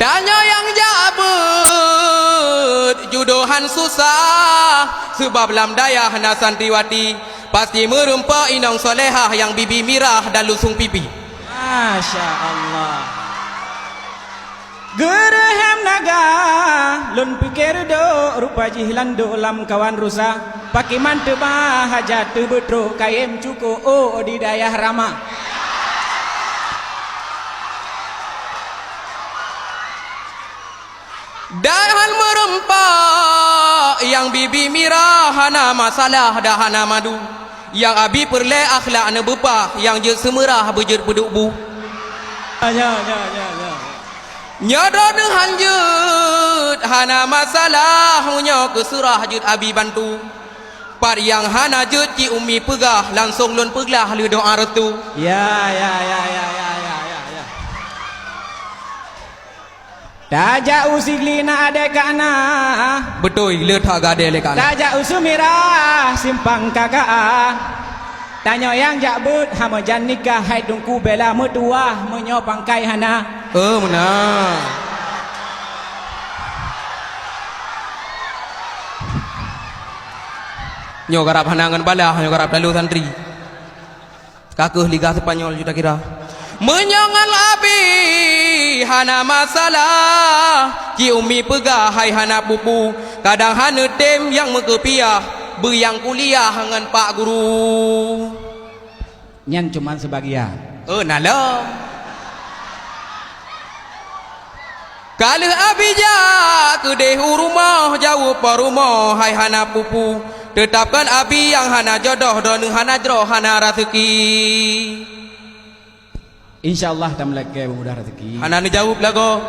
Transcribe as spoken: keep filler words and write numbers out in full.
Tanyoe nyang jak beuet judohan susah, seubab lam dayah na santriwati, pasti meureumpok inong solehah nyang bibi mirah dan lusong pipi. Masya Allah. Geureuhem naga, lôn pike reudok, rupa jih landok lam kawan rusa. Pakiman teuba hajat teubeutrok kayém cuko, oh, di dayah rama. Dan han meureumpok nyang bibi mirah hana masalah dan hana madu. Nyang abi peureulée akhlak neubeupah, nyang jeuet seumeurah beujeuet peuduek bu. Ya, ya, ya, ya, ya. Nyoe droeneuh han jeuet hana masalah, meunyoe keu seurah jeuet abi bantu. Pat nyang hana jeuet cit umi peugah, langsong lôn peuglah lé doa restu. Ya, ya, ya, ya. Tajak u Sigli na adé kana. Beutôi, le that gadée lé kana. Tajak u Sumirah simpang K K A. Tanyoe nyang jak beuet hana meujan nikah, hai Teungku bela meutuwah meunyoe pangkai hana. Eh, meunan. Nyoe karab hana ngon balah, nyoe karab talo santri. Ka kheueh Liga Spanyol ju takira. Meunyoe ngon abi hana masalah, cit umi peugah hai hana pupu, kadang hana tem nyang meukeupiah, beu nyang kuliah ngon pak guru. Nyan cuman seubagian. Eh, na lom. Ka lheueh abi jak keudeh u rumoh, jaweueb po rumoh hai hana pupu. Teutab kon abi nyang hana jodoh, droeneuh hana jroh, hana raseuki. Insya Allah tameulakée beumudah raseuki. Hana neujaweueb lagoe.